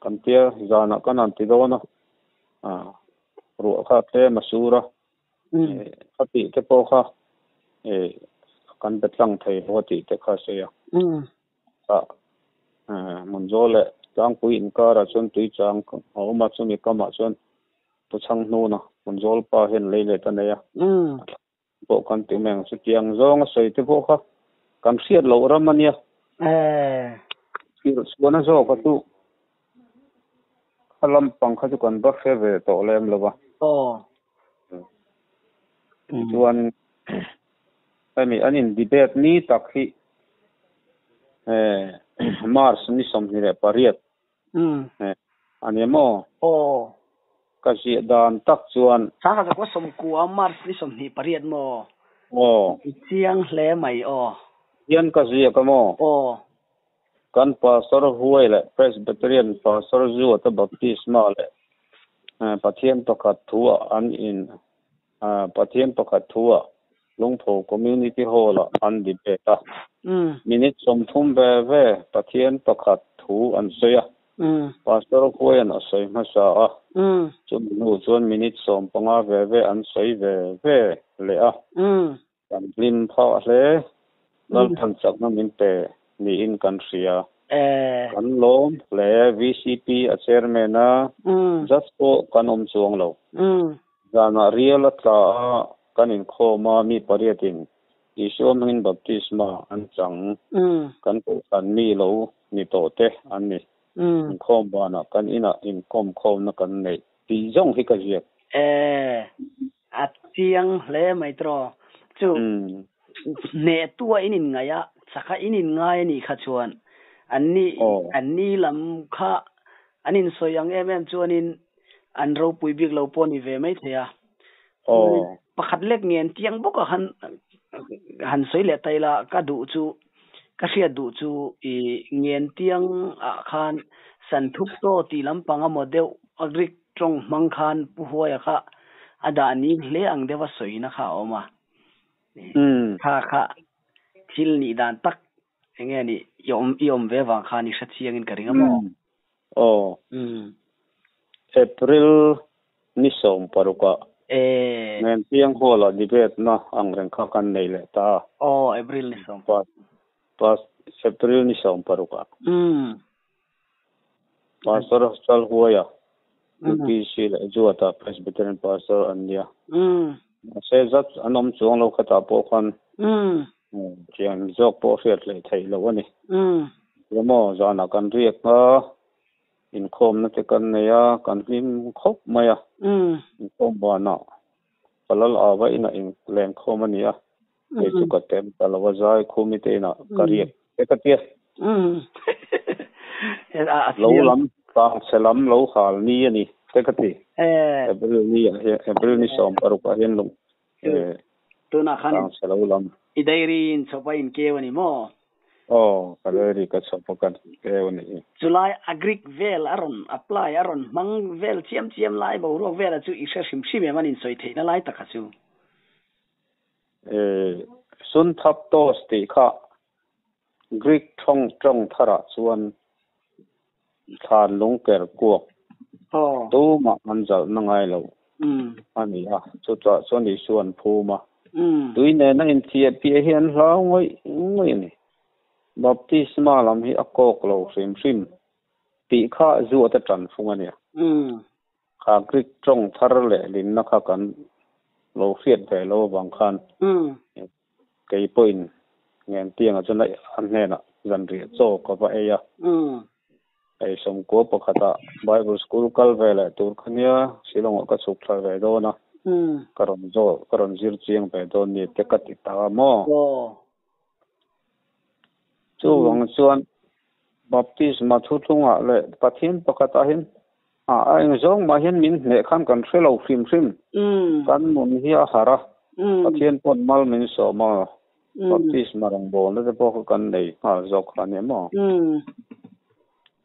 kan tia zanah kan han ti dawn a, ruah kha tlem a sur a, a tih te pawh kha kan be tlang thei lo a tih te kha a sawi a. Hmunzawl leh Tlangpui inkarah chuan tui chang a awm a, chumi kamah chuan Pu Chhanghnuna Hmunzawl pa hian lei let a nei a, a thla pawh kan ti mai ang. Chutiang zawnga sawi te pawh kha kan hriat loh ram a nia. Thirchhuahna zawka chu kha lampang kha chu kan va hre ve tawh lem lo va. Tichuan Hemi an in debate ni tak hi March ni 28 a ni maw? Aw. Ka ziah dan tak chuan. Sangha zakua sawmkua March ni 28 maw? Aw. I chiang hle mai aw. Hian ka ziak a maw? Aw. Kan Pastor Huai leh Presbyterian Pastor Zuata Baptisma leh Pathian pakhat thu-ah an in Pathian pakhat thu-ah Lungpho Community Hall-ah an debate a. Minute 30 ve ve Pathian pakhat thu an sawi a. Pastor Huaian a sawi hmasa a. Chumi hnu chuan minute 15 ve ve an sawi ve ve leh a. Kan hlim phah hle. Lalpan chakna min pe niin kan hria. Kan lawm hle. VCP a chairman a, judge pawh kan awm chuang lo. Zanah rial a tla a, kan inkhawm a, mi pariatin Isua hmangin baptisma an chang. Kan kohhran mi lo ni tawh te an ni. Inkhawm banah kan inah inkawm khawmna kan neih tih zawng hi ka ziak. A chiang hle mai tiraw. Chu hneh tua in in ngaih a, chaka in in ngai a nih kha chuan an ni an ni lam kha an in sawi ang em em chuanin an ropui bik lo pawh a ni ve mai thei a. Pakhat lek ngen tiang bawk a han han sawi leh ta ila ka duh chu. Ka hriat duh chu i ngen tiang ah khan san thup to ti lampang emaw deuh a Greek tawng hmang khan Pu Huaia kha a dah ni hle ang deuha sawina kha a awm a. Kha kha thil nih dan tak enge ni i awm i awm ve vang khan i hre chiangin ka ring a maw? Aw. April ni 16ah Ngentiang Hall-ah debate na ang reng kha kan nei leh ta a. Aw, April ni 16. April ni 16ah. Pastor Chalhuaia, UPC leh Zuata Presbyterian Pastor an nia. Mahse zat an awm chuang lo khatah pawh khan thian zawk pawh hriat hlei theih loh a ni. Emaw zanah kan riak a, inkhawmna te kan nei a, kan hlim khawp mai a. Inkhawm banah Palal Ava inah inlengkhawm a ni a, kei chu ka tem ta lo a, zai khumi te inah ka riak te ka tia. Lo lam tang chhe lam lo hal ni a ni te ka ti. April ni ah hian April ni 16 ah hian lung Tunah khan tang chhe lo lam. I diary in chhawp a in keu a ni maw? Aw, ka diary ka chhawp a ka keu a ni. Chulai a Greek vel a rawn apply a rawn hmang vel chiam chiam lai boruak vela chu i hre hrim hrim em an insawi theihna lai taka chu? Sunthaptos tih kha Greek thawng tawng tharah chuan thlan lung ker kuak tumah an zalhna ngai lo a ni a, chutah chuan Isua an phum a. Tui nena inthiah piah hi an hlau ngawih ngawih a ni. Baptisma lam hi a kawk lo hrim hrim tih kha zuata tan fung a nia. Kha Greek tawng thar leh linna kha kan lo hriat ve lo avang khan kei pawhin Ngentianga chuan a hnenah zanriah chaw ka va ei a. Hei 11ah Bible School kal ve leh tur kha nia, Shillong-ah ka chhuk thla ve dawn a, ka rawn zawh, ka rawn zir chiang ve dawn ni te ka ti ta a maw? Chuvang chuan Baptisma thuthlungah leh Pathian pakhatah hian a eng zawng mah hian min hneh khan kan hre lo hrim hrim. Kan nun hi a harh a, Pathian pawn mal min sawm a, Baptisma rawngbawlna te pawh kha kan nei nghal zawk kha a ni maw?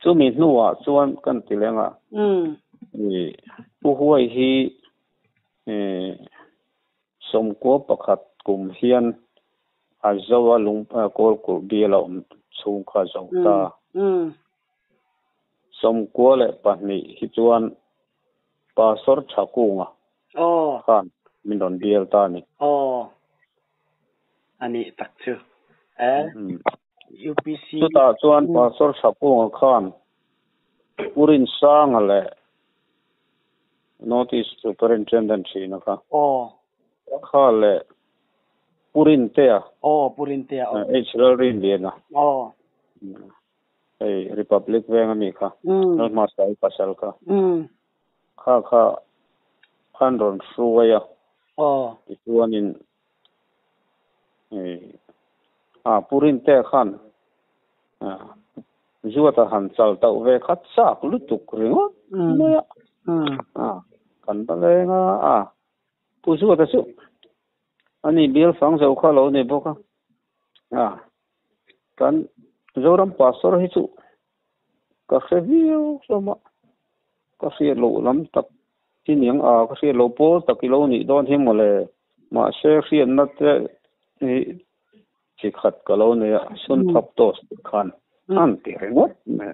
Chumi hnuah chuan kan ti leng a, Pu Huai hi 91 kum hian a zo a lung Kawlkulh bial a awm chhung kha a zo ta. 92 hi chuan Pastor Thakunga khan min rawn bial ta a ni. Aw, a nih tak chu. UPC. Chutah chuan Pastor Thakunga khan Pu Rinsanga leh North East Superintendent thina kha. Kha leh Pu Rintea. Aw, Pu Rintea. H Lalrinliana. Hei Republic veng ami kha. Lalhmasai pasal kha. Kha kha an rawn hruai a. Tichuanin a Pu Rintea khan Zuata han chal tauh ve kha chak lutuk ringawt mai a. Kan va leng a, Pu Zuata chu ani bial fang zo kha lo ni bawk a. Kan Zoram Pastor hi chu ka hre viau hlawm a, ka hriat loh lam tak hi niang a, ka hriat loh pawl tak i lo nih dawn hi mawle. Mahse hriatna te hi chi khat ka lo nei a, sun thap toast tih khan an ti ringawt mai a.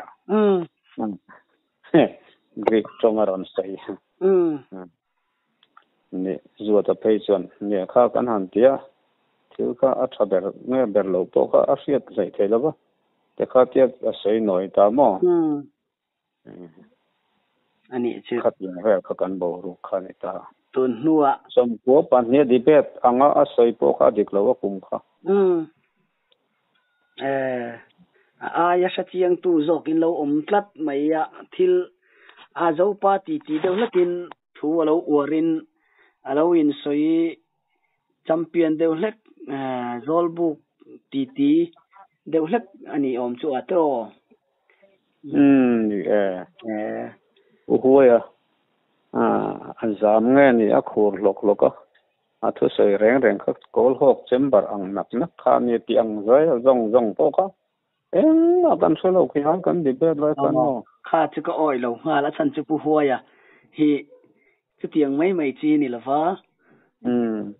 Greek tawng a rawn sawi. Ni Zuata phei chuan nia kha kan han ti a, thil kha a tha ber nge ber lo pawh kha a hriat hleih thei lo va, te kha tia a sawi nawi ta maw? A nih chu. Khatin vel kha kan boruak kha a ni ta. Tun hnuah. 92 debate anga a sawi pawh kha a dik lo a kum kha. A aia hre chiangtu zawkin lo awm tlat mai a, thil a Zopa titi deuh hlekin thu a lo uarin a lo insawi champion deuh hlek Zawlbuk titi deuh hlek a nih awm chu a tawh. Ni e. U Huaia a zam nge ni a khur hlawk hlawk a. A thu soi reng reng kha kol hok chamber ang nak nak kha ni ti ang zai zong zong po kha eng a kan solo khi han kan debate lai kan no kha chu ka oi lo nga la chan chu pu huaya hi chu tiang mai mai chi ni lova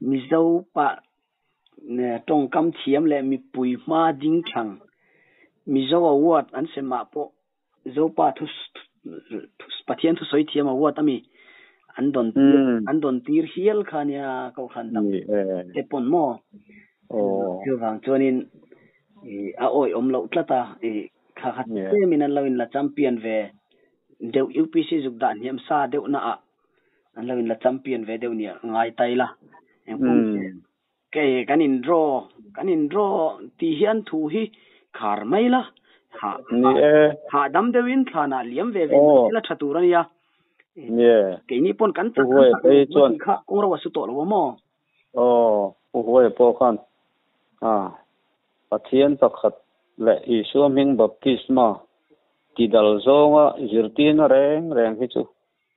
mi zo pa ne tong kam thiam le mi pui ma ding thang mi zo award an se ma po zo pa thu pathian thu soi thiam award ami an don an don tir hial khania ko khan dam te pon mo chu wang chuanin a oi om lo tlata e kha kha te min an lo in la champion ve deuh UPC zuk dan hiam sa deuh na a an lo in la champion ve deuh nia ngai tai la eng pum ke kan in draw ti hian thu hi khar mai la ha ni e ha dam deuhin thana liam ve ve la thatur ania nie ke ni pon kan tak e chuan kha kong ro su to lo mo o pu huai po khan a pathian pakhat le Isua ming baptisma ti dal zonga zirtin reng reng hi chu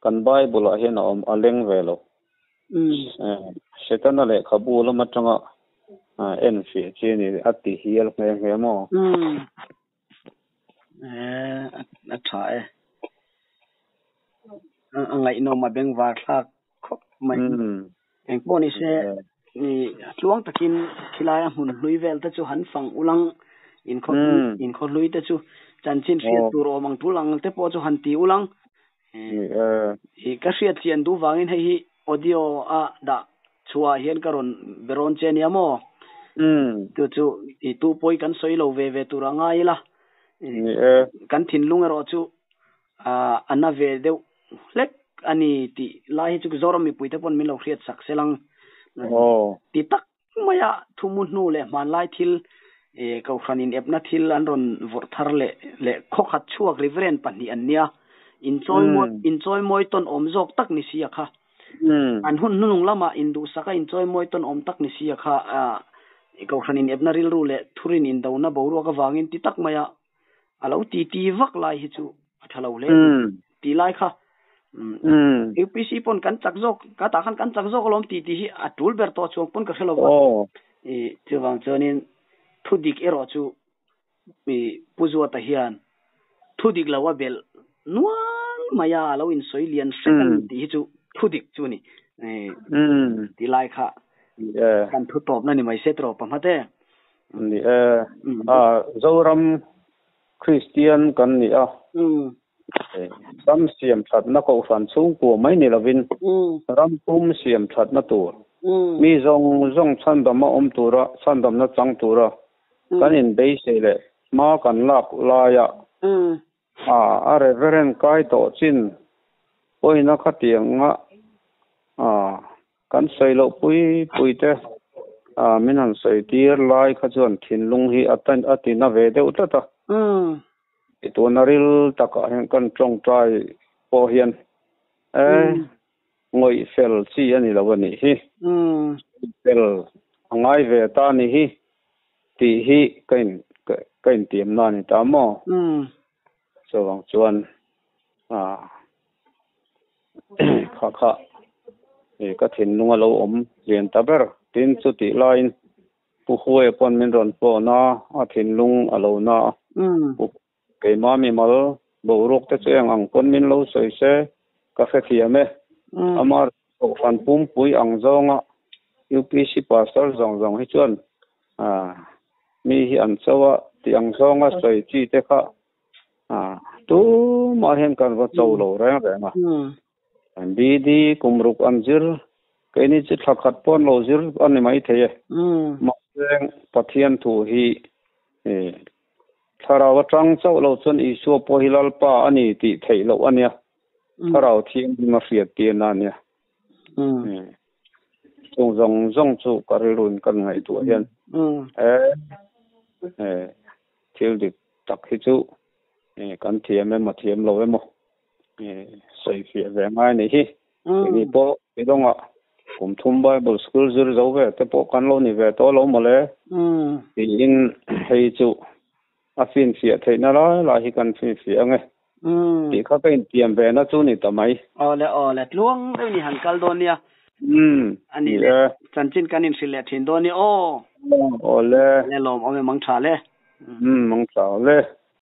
kan Bible a hian a awm a leng ve lo setana le khabu lama tanga en fi chi ni ati hial nge nge mo a tha e angai no ma beng war thak khop mai eng pawh ni se ni tluang takin khilai a hmun hlui vel te chu han fang ulang in kho in kho hlui te chu chanchin hriat tur awm ang tul ang te pawh chu han ti ulang i ka hriat chian du wangin hei hi audio a da chua hian ka rawn beron che nia maw chu chu i tu pawh kan sawi lo ve ve tur a ngai la kan thinlung erawh chu ana ve deuh hlek ani ti lai hi chu Zoram mipui te pawn min lo hriat sak selang ti tak maia thumu hnu leh hmanlai thil ko hranin epna thil an rawn vawrh thar le le khawkhat chhuak reverend pahnih an nia in chawi mawi tawn awm zawk tak ni si a kha an hun hnunung lama in duh saka in chawi mawi tawn awm tak ni si a kha ko hranin epna rilru leh thurin in dona boruak awangin ti tak maia alo ti ti vak lai hi chu a tha lo hle ti lai kha UPC pon kan chak zawk ka ta khan kan chak zawk lom ti ti hi a tul ber to chuang pon ka hrelo e chuwang chuanin thu dik erawh chu mi puzua ta hian thu dik lo a bel nual maya lo in soi lian hret ti hi chu thu dik chu ni ti lai kha kan thu tawp na ni mai se tro pamha te ni a Zoram Christian kan ni a ram siam that na ko hran chung ku mai ni lovin ram pum siam that na tur mi zong zong chan dam ma om tura chan dam na chang tura kan in be se le ma kan lak la ya a reverend kai to chin poina khatiang nga a kan sei lo pui pui te a min han sei tir lai kha chuan thinlung hi atan atina ve deuh tata tu naril taka hian kan tong trai pawh hian ngoi fel chi ani lo ani hi fel angai ve ta ni hi ti hi kain kain tiam na ni ta mo so wang chuan a kha kha e ka thin lunga lo om lian ta ber tin chu ti line pu huai pon min ron po na a thin lung alo na ke ma mi mal bo rok te cheng ang pon min lo soi se ka fe thiam e amar fan pum pui ang zonga UPC pastor zong zong hi chuan a mi hi an chawa ti ang zonga soi chi te kha a tu ma hen kan va chau lo reng reng a an bi di kumruk an zir ke ni chi thakhat pon lo zir ani mai the ma reng pathian thu hi e tharawa tang chau lo chun Isua po hilal pa ani ti thei lo ania tharau thiam ma hriat ti na ania chung zong zong chu karilun kan ngai tu hian e thil dik tak hi chu kan thiam em ma thiam lo emaw sei fi ve ngai ni hi ni po idonga kum thum Bible school zir zo ve te po kan lo ni ve to lo mo le ti in hei chu a fin fi thei na la la hi kan fin fi ange ti kha ka in tiam ve na chu ni tamai ole ole tluang ni han kal don nia Ani le chanchin kanin hril leh thin dawn ni aw. Ole. Le lawm awm e mang tha le. Mang tha le.